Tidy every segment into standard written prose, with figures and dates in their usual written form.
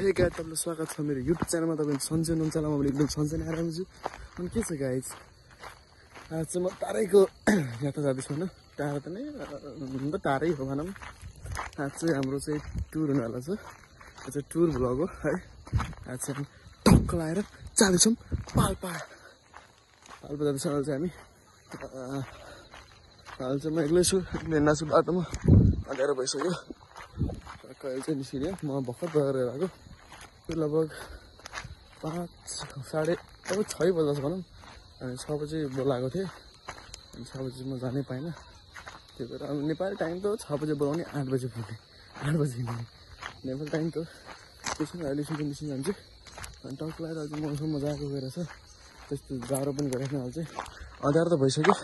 Hey guys तपाईलाई स्वागत छ मेरो YouTube च्यानलमा तपाईको सन्जय नन्चलामा मैले एकदम सन्जय आराम छु अनि के छ गाइस आज चाहिँ म टाढैको यात्रा जाँदैछु हैन टाढा त नै हुन त टाढै हो भनौं आज चाहिँ हाम्रो चाहिँ टुर हुनेवाला छ आज चाहिँ टुर भ्लग हो है आज चाहिँ टक्क लाएर जाँदैछौँ पाल्पा जाँदैछौँ आज चाहिँ हामी हाल चाहिँ म एक्लै छु हिँड्दा छु बाटोमा अँध्यारो भइसक्यो कहिले चाहिँ निस्किने म भर्खर गएर आएको लगभग 5 साढे अब 6 बजे भनौँ अनि 6 बजे बोलाएको थिएँ अनि 6 बजे म जानै पाइनँ त्यही भएर अब नेपाली टाइम त 6 बजे बोलाउने 8 बजे पुग्ने 8 बजे हिँड्ने नेपाली टाइम त त्यसमा अहिले सुरु निस्कि जान्छु अनि टक लगाएर अझै मौसम मजाको गएर छ त्यस्तो जाडो पनि गरेको छैन अहिले चाहिँ अँध्यारो त भइसक्यो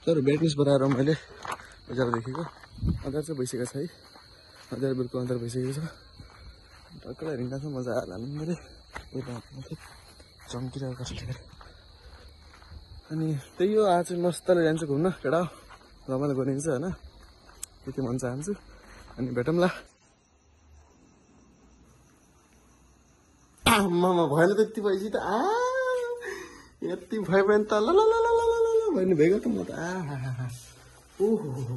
तर ब्राइटनेस बढाएर मैले उज्यालो देखेको अँध्यारो चाहिँ भइसकेको छ है अँध्यारो बिल्कुल अँध्यारो भइसकेको छ टक्कै हिँड्दा चाहिँ मजा आएर हाल्नु मैले चम्किरहेको कस्टमर अनि त्यही हो आज चाहिँ मस्तले जान्छु घुम्न केटा रमाइलो गरिन्छ होइन के मन चाहन्छु अनि भेटौँला आमामा भएन त यति भएपछि त यति भयो भने त ल ल ल ल ल ल भन्ने भइगयो त म त ओहो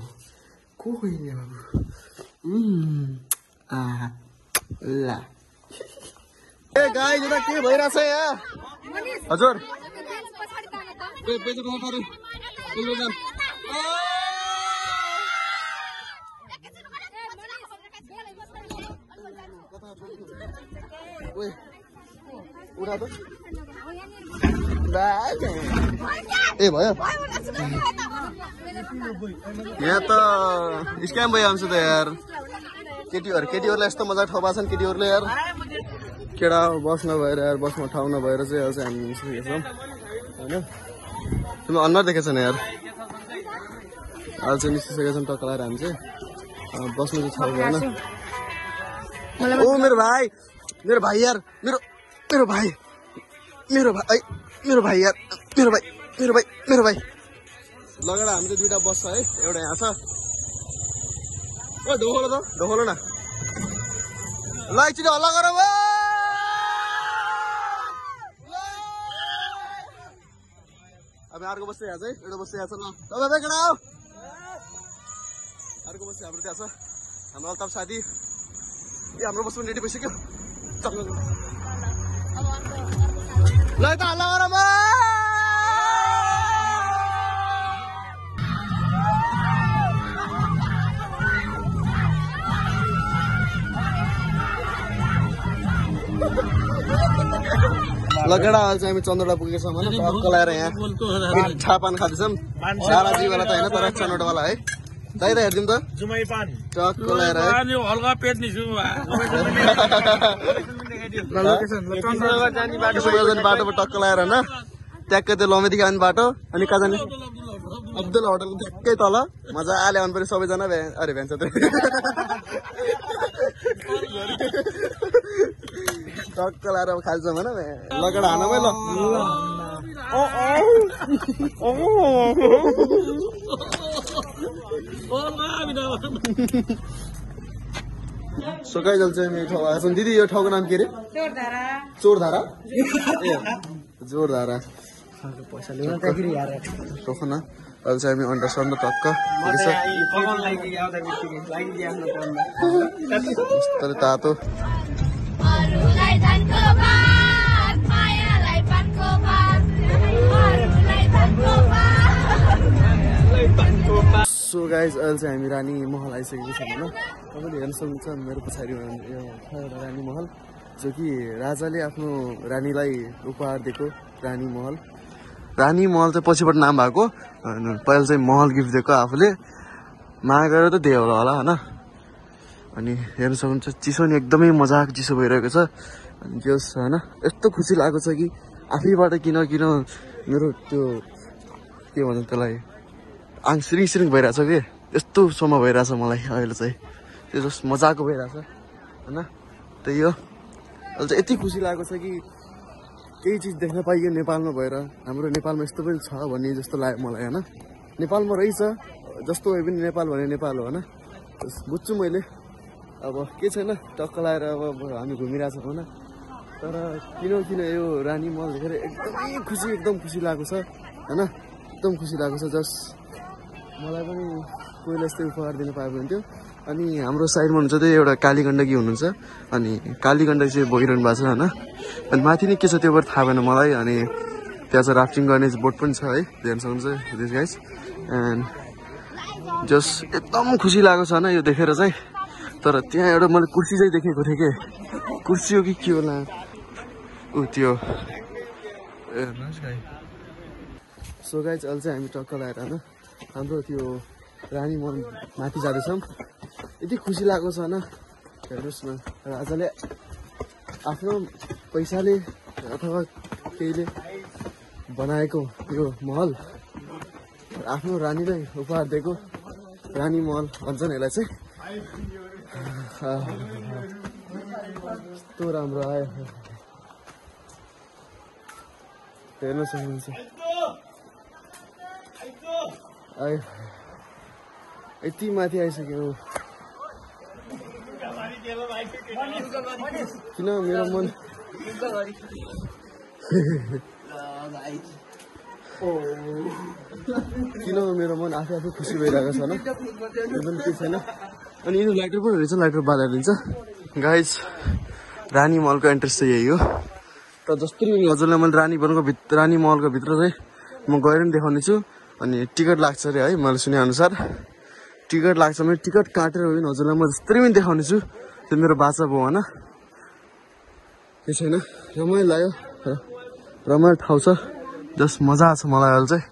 को हिँड्ने बाबु ला ए गाई जरा के भइरहेछ यहाँ हजुर उठा त ए भयो यहाँ त स्क्याम भइहाल्छ त यार केटीहरूलाई यस्तो मजा ठाउँ पाएको छ नि केटीहरूले यार केटा बस नभएर यार बसमा ठाउँ नभएर चाहिँ अहिले चाहिँ हामी निस्किएको छौँ होइन तिमीलाई अनुहार देखेको छैन यार अहिले चाहिँ निस्किसकेको छौँ टक्क लगाएर हामी चाहिँ बस्नु चाहिँ ठाउँ भएन ओ मेरो भाइ यार मेरो भाइ यार मेरो भाइ लगेर हामी चाहिँ दुईटा बस छ है एउटा यहाँ छ ओ ढोलो न ल एकचोटि हल्ला गर अब अर्को बस्दै यहाँ चाहिँ एउटा बस्दै यहाँ छ ल तपाईँ केटा हो अर्को बस्दै हाम्रो त्यहाँ छ हाम्रो अल्ताफ साथी ए हाम्रो बस पनि रेडी भइसक्यो ल त हल्ला गर लगेडा अहिले चाहिँ हामी चन्द्रडा पुगेको छौँ होइन टक्क लगाएर यहाँ मिठा पान खाँदैछौँ सारा जीवाला त होइन तर चन्द्रडावाला है दाइ त हेरिदिउँ त टक्क लगाएर बाटोमा टक्क लगाएर होइन ट्याक्कै त्यो लमेदेखि आउने बाटो अनि कहाँ जाने अब्दुल होटलको ट्याक्कै तल मजाले आउनु पऱ्यो सबैजना अरे भ्यान्छ टक्क लगाएर अब खाल्छौँ होइन लगेर हानमै ल सोकाइ जल चाहिँ मेरो ठाउँ आएको छ दिदी यो ठाउँको नाम के अरे चोरधारा ए जोरधारा पैसा सोख न अहिले चाहिँ हामी अन्डा सर्न टक्क तातो सो गाइज अहिले चाहिँ हामी रानी महल आइसकेको छौँ होइन तपाईँले हेर्न सक्नुहुन्छ मेरो पछाडि एउटा रानी महल जो कि राजाले आफ्नो रानीलाई उपहार दिएको रानी महल चाहिँ पछिबाट नाम भएको पहिला चाहिँ महल गिफ्ट दिएको आफूले मागेर त दियो होला होइन अनि हेर्न सक्नुहुन्छ चिसो नि एकदमै मजाको चिसो भइरहेको छ अनि जस होइन यस्तो खुसी लागेको छ कि आफैबाट किन मेरो त्यो के भन्छ त्यसलाई आङ सिरिङ भइरहेछ कि यस्तो समय भइरहेछ मलाई अहिले चाहिँ त्यो जस मजाको भइरहेछ होइन त्यही हो अहिले चाहिँ यति खुसी लागेको छ कि केही चिज देख्न पाइयो नेपालमा भएर हाम्रो नेपालमा यस्तो पनि छ भन्ने जस्तो लाग्यो मलाई होइन नेपालमा रहेछ जस्तो भए पनि नेपाल भने नेपाल हो होइन बुझ्छु मैले अब के छैन टक्क लगाएर अब हामी घुमिरहेछौँ होइन तर किन यो रानी महल देखेर एकदम खुसी लागेको छ होइन एकदम खुसी लागेको छ जस मलाई पनि कोहीले यस्तै उपहार दिन पाएको हुन्थ्यो अनि हाम्रो साइडमा हुनुहुन्छ त्यही एउटा काली गण्डकी हुनुहुन्छ अनि काली गण्डकी चाहिँ बोकिरहनु भएको छ होइन अनि माथि नै के छ त्यो थाहा भएन मलाई अनि त्यहाँ चाहिँ राफ्टिङ गर्ने बोट पनि छ है हेर्न सक्नुहुन्छ दिस गाइस एन्ड जस एकदम खुसी लागेको छ होइन यो देखेर चाहिँ तर त्यहाँ एउटा मैले कुर्सी चाहिँ देखेको थिएँ कि कुर्सी हो कि के होला ऊ त्यो सो गाइस अहिले चाहिँ हामी टक्क लगाएर होइन हाम्रो त्यो रानी महल माथि जाँदैछौँ यति खुसी लागेको छ होइन हेर्नुहोस् न राजाले आफ्नो पैसाले अथवा केहीले बनाएको यो महल आफ्नो रानीलाई उपहार दिएको रानी महल भन्छन् यसलाई चाहिँ यस्तो राम्रो आयो हेर्न सक्नुहुन्छ आयो यति माथि आइसक्यो किन मेरो मन आफै खुसी भइरहेको छ होइन एकदम के छैन अनि यिनीहरू लाइटर पनि रहेछ लाइटर बालेर दिन्छ गाइस रानी महलको एन्ट्रेस चाहिँ यही हो तर जसरी हजुरलाई मैले रानी महलको भित्र चाहिँ म गएर पनि देखाउने छु अनि टिकट लाग्छ अरे है मैले सुने अनुसार टिकट लाग्छ मैले टिकट काटेर होइन हजुरलाई म जसरी पनि देखाउने छु त्यो मेरो बाचा भयो होइन के छैन रमाइलो लाग्यो रमाइलो ठाउँ छ जस मजा आएको छ मलाई अहिले चाहिँ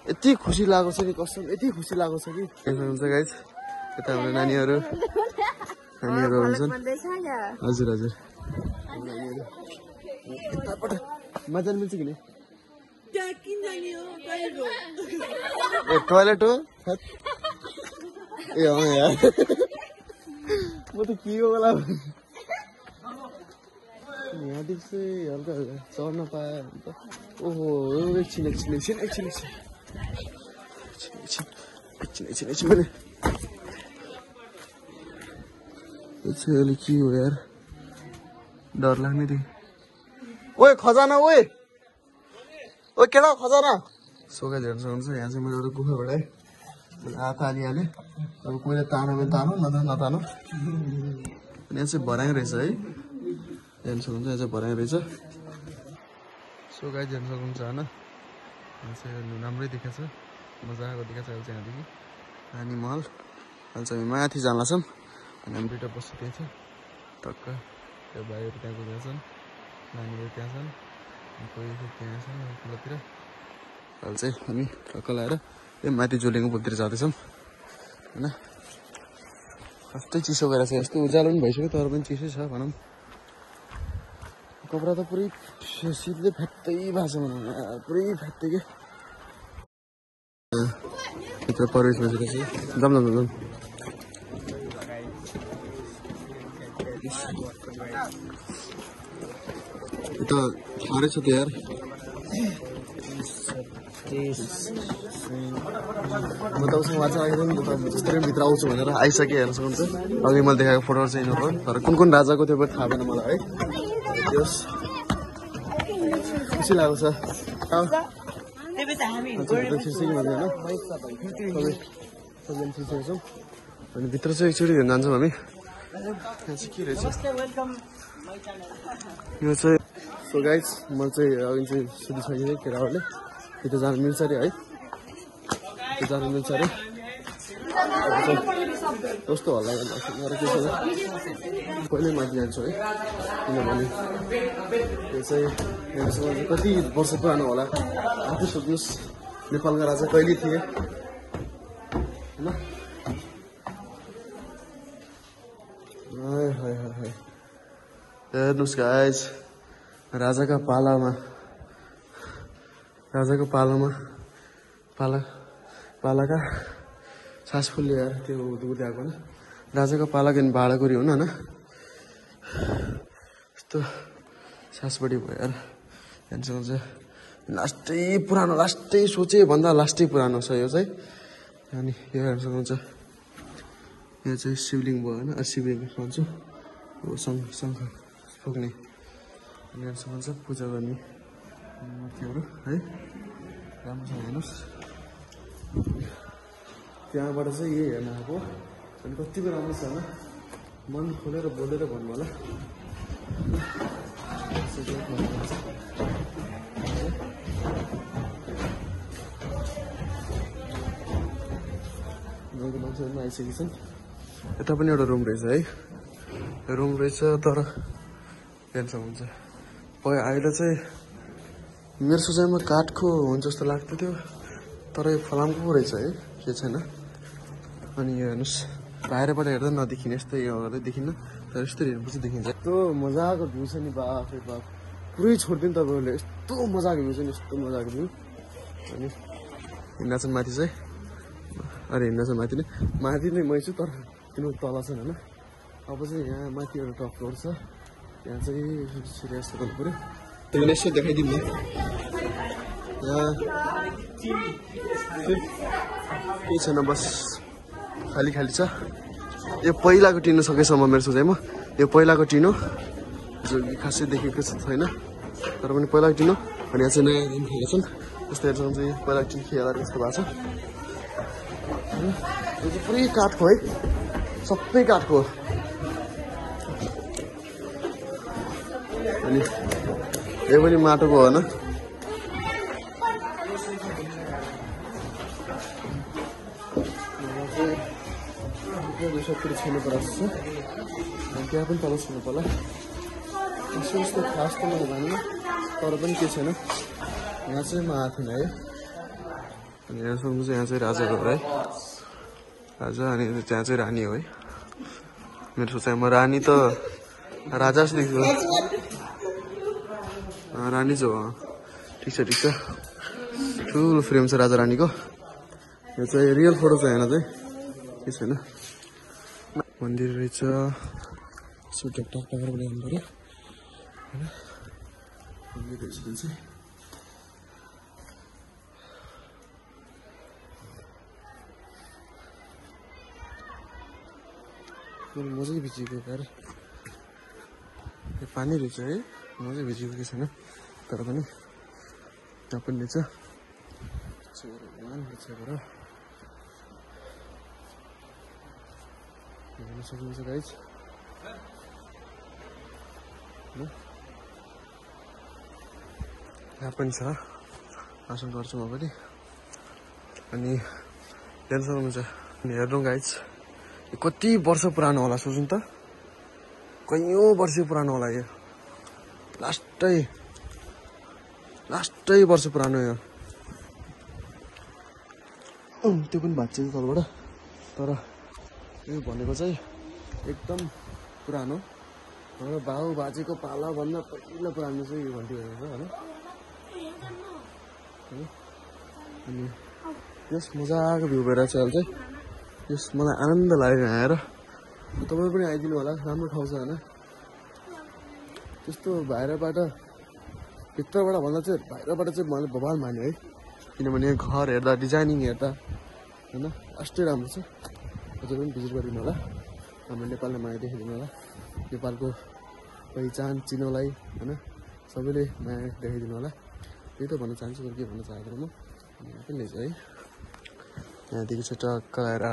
यति खुसी लागेको छ कि कसम यति खुसी लागेको छ कि हुन्छ गाइस यता हाम्रो नानीहरू हुन्छन् हजुर हजुर मजा मिल्छ कि ए टोइलेट हो ए अँ यार म त के हो होला यहाँदेखि चाहिँ हल्का चढ्न पायो भने त ओहो एकछिन भने अहिले के हो यार डर लाग्ने थिएँ ओए खजाना ओए केटा खजाना सोगा हेर्न सक्नुहुन्छ यहाँ चाहिँ मैले एउटा गुफा बढाएँ हात हालिहालेँ अब कोहीले तानो भने तानो नतानो अनि यहाँ चाहिँ भर्याङ रहेछ है हेर्न सक्नुहुन्छ यहाँ चाहिँ भर्याङ रहेछ सो गाइस हेर्न सक्नुहुन्छ होइन यहाँ चाहिँ राम्रै देखाएको छ मजाको देखाएको छ अहिले चाहिँ यहाँदेखि रानी महल अहिले चाहिँ हामी माथि जान लाग्छौँ अनि हामी दुइटा बस्छ त्यहाँ छ टक्क त्यो भाइहरू त्यहाँ गएको छन् नानीहरू त्यहाँ छन् कोही त्यहाँ छ खोलातिर अहिले चाहिँ हामी टक्क लगाएर त्यो माथि जोलेको पुलतिर जाँदैछौँ होइन कस्तै चिसो गएर छ यस्तो उज्यालो पनि भइसक्यो तर पनि चिसै छ भनौँ कपडा त पुरै शीतले फ्यात्तै भएको छ भनौँ पुरै फ्यात्तै के भित्र प्रवेश भइसकेपछि जाउँ त साह्रै छ त यार म तपाईँसँग वाचा आएको जस्तै भित्र आउँछु भनेर आइसकेँ हेर्न सक्नुहुन्छ अघि मैले देखाएको फोटोहरू चाहिँ यिनीहरू तर कुन राजाको त्यो पनि थाहा भएन मलाई है खुसी लागेको छ अनि भित्र चाहिँ एकचोटि हेर्न जान्छौँ हामी यहाँ चाहिँ के रहेछ यो चाहिँ सो गाइस मैले चाहिँ अघि चाहिँ सोधिसकेको थिएँ केटाहरूले त्यो जानु मिल्छ अरे है त्यो जानु मिल्छ अरे कस्तो हल्ला गरेर के छैन पहिल्यै माथि जान्छु है किनभने त्यो चाहिँ कति वर्ष पुरानो होला आफै सोध्नुहोस् नेपालका राजा कहिले थिए होइन हेर्नुहोस् गाइस राजाको पालाका सास फुल्ने यार त्यो दुध आएको होइन राजाको पालाको भाँडाकुरी हुनु होइन यस्तो सासबडी भयो यार हेर्नु चाहिँ लास्टै सोचे भन्दा लास्टै पुरानो छ यो चाहिँ अनि यो हेर्न सक्नुहुन्छ यहाँ चाहिँ शिवलिङ्ग भयो होइन शिवलिङ्ग भन्छौँ शङ्ख फुक्ने यहाँसम्म छ पूजा गर्ने मूर्तिहरू है राम्रो छ हेर्नुहोस् त्यहाँबाट चाहिँ यही हेर्न आएको अनि कति पो राम्रो छ होइन मन खोलेर बोलेर भन्नु होला गाउँको मान्छेहरू पनि आइसकेको छन् यता पनि एउटा रुम रहेछ है रुम रहेछ तर क्यान्सल हुन्छ अहिले चाहिँ मेरो सोचाइमा काठको हुन्छ जस्तो लाग्थ्यो त्यो तर यो फलामको पो रहेछ है के छैन अनि यो हेर्नुहोस् बाहिरबाट हेर्दा नदेखिने यस्तो यो गर्दै देखिन्न तर यस्तो हेर्नुपर्छ देखिन्छ यस्तो मजाको भ्यू छ नि बाफरे बाफ पुरै छोडिदिनु तपाईँहरूले यस्तो मजाको भ्यू छ नि यस्तो मजाको भ्यू अनि हिँड्न चाहिँ माथि चाहिँ अरे हिँड्न चाहिँ माथि नै मै छु तर तिनीहरू तल छन् होइन अब चाहिँ यहाँ माथि एउटा टप फ्लोर छ यहाँ चाहिँ सिरियस गर्नु पऱ्यो तपाईँले यसो देखाइदिनु न यहाँ केही छैन बस खाली छ यो पहिलाको टिनो सकेसम्म मेरो सोचाइमा यो पहिलाको टिनो जो खासै देखेको छैन तर पनि पहिलाको टिनो अनि यहाँ चाहिँ नयाँ दिन खेलेको छन् त्यस्तो हेर्छौँ चाहिँ पहिलाको टिनो खेला जस्तो भएको छ यो चाहिँ पुरै काठको है सबै काठको अनि यो पनि माटोको हो होइन छेर्नु पर्छ त्यहाँ पनि तल छेर्नु पर्ला यसो यस्तो खास त मलाई भएन तर पनि के छैन यहाँ चाहिँ म आएको थिएन है अनि यहाँ सुन्नु चाहिँ यहाँ चाहिँ राजाको हो है राजा अनि त्यहाँ चाहिँ रानी हो है मेरो सोचाइमा रानी त राजा जस्तो देख्छु रानी चाहिँ हो ठिक छ ठुलो फ्रेम छ राजा रानीको यो चाहिँ रियल फोटो छ यहाँ चाहिँ के छैन मन्दिर रहेछ यसो ढकढक पारेर पनि हेर्नु पऱ्यो होइन मन्दिर रहेछ जुन चाहिँ मजाले भिजेको कार यो पानी रहेछ है मजाले भिजेको के छैन तर पनि त्यहाँ पनि रहेछ हेर्न सक्नुहुन्छ गाइज यहाँ पनि छ दर्शन गर्छु म पनि अनि हेर्न सक्नुहुन्छ अनि हेर्नु गाइज यो कति वर्ष पुरानो होला सोच्नु त कैयौँ वर्ष पुरानो होला यो लास्टै वर्ष पुरानो यो त्यो पनि भाँच्छ तलबाट तर यो भनेको चाहिँ एकदम पुरानो हाम्रो बाउ बाजेको पालाभन्दा पहिला पुरानो चाहिँ यो घन्टी भनेको होइन अनि यस मजाको भ्यू भइरहेको छ अहिले चाहिँ यस मलाई आनन्द लाग्यो यहाँ आएर तपाईँ पनि आइदिनु होला राम्रो ठाउँ छ होइन त्यस्तो भित्रबाट भन्दा चाहिँ बाहिरबाट चाहिँ मैले बवाल माने है किनभने घर हेर्दा डिजाइनिङ हेर्दा होइन अस्टै राम्रो छ हजुर पनि भिजिट गरिदिनु होला हाम्रो नेपाललाई माया देखाइदिनु होला नेपालको पहिचान चिनोलाई होइन सबैले माया देखाइदिनु होला त्यही त भन्न चाहन्छु के भन्न चाहेको म यहाँ पनि रहेछ है यहाँदेखि चाहिँ टक्क आएर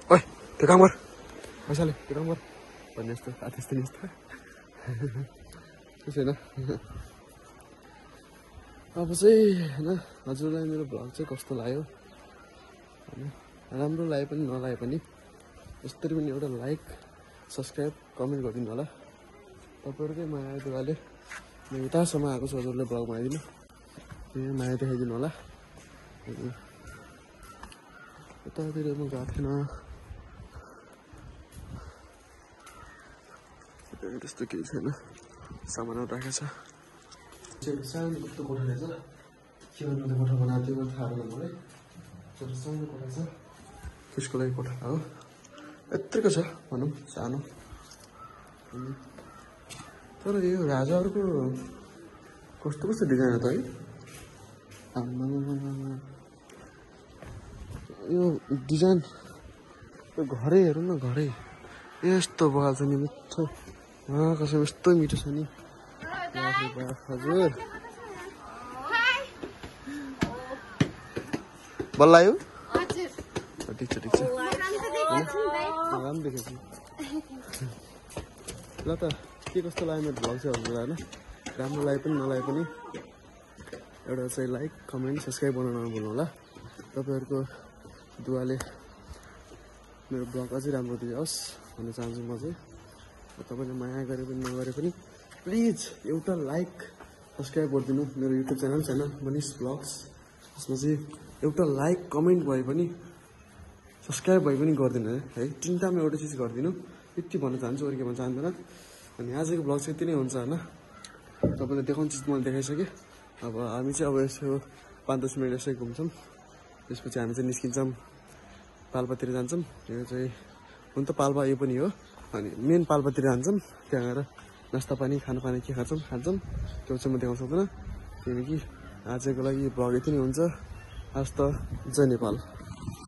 ओइ त्यो काम गर पैसाले त्यो काम गर भन्ने जस्तो त्यस्तो नि यस्तो छैन अब चाहिँ होइन हजुरलाई मेरो भ्लग चाहिँ कस्तो लाग्यो होइन राम्रो लागे पनि नलागे पनि यसरी पनि एउटा लाइक सब्सक्राइब कमेन्ट गरिदिनु होला तपाईँहरूकै माया दुःखले म यतासम्म आएको छु हजुरले भ्लगमा आइदिनु त्यही माया देखाइदिनु होला यतातिर म गएको थिएन त्यस्तो केही छैन सामानहरू राखेको छ सानो कस्तो कोठा रहेछ के भन्नु कोठा बनाएको थियो थाहा भएन मलाई तर सानो कोठा छ त्यसको लागि कोठा हो यत्तिको छ भनौँ सानो तर यो राजाहरूको कस्तो डिजाइन हो त है यो डिजाइन यो घरै हेरौँ न घरै यस्तो बगाल छ नि मिठो कसम यस्तो मिठो छ नि हजुर बल्ल आयो ठिक छ राम्रो देखेको छु ल त के कस्तो लाग्यो मेरो भ्लग चाहिँ हजुरलाई होइन राम्रो लाग्यो पनि नलागे पनि एउटा चाहिँ लाइक कमेन्ट सब्सक्राइब गर्न नभुल्नु होला तपाईँहरूको दुवाले मेरो ब्लग अझै राम्रो दियोस् भन्न चाहन्छु म चाहिँ तपाईँले माया गरे पनि नगरे पनि प्लिज एउटा लाइक सब्सक्राइब गरिदिनु मेरो युट्युब च्यानल छैन मनिष ब्लग्स त्यसमा चाहिँ एउटा लाइक कमेन्ट भए पनि सब्सक्राइब भए पनि गरिदिनु है तिनवटामा एउटा चिज गरिदिनु यति भन्न चाहन्छु अरू के भन्न चाहँदैन अनि आजको ब्लग चाहिँ यति नै हुन्छ होइन तपाईँले देखाउने चिज मैले देखाइसकेँ अब हामी चाहिँ अब यसो 5-10 मिनट यसै घुम्छौँ त्यसपछि हामी चाहिँ निस्किन्छौँ पाल्पातिर जान्छौँ यो चाहिँ हुन त पाल्पा यो पनि हो अनि मेन पाल्पातिर जान्छौँ त्यहाँ गएर नास्ता पानी खानापानी के खान्छौँ त्यो चाहिँ म देखाउन सक्दिनँ किनकि आजको लागि ब्लग यति नै हुन्छ आज त जय नेपाल।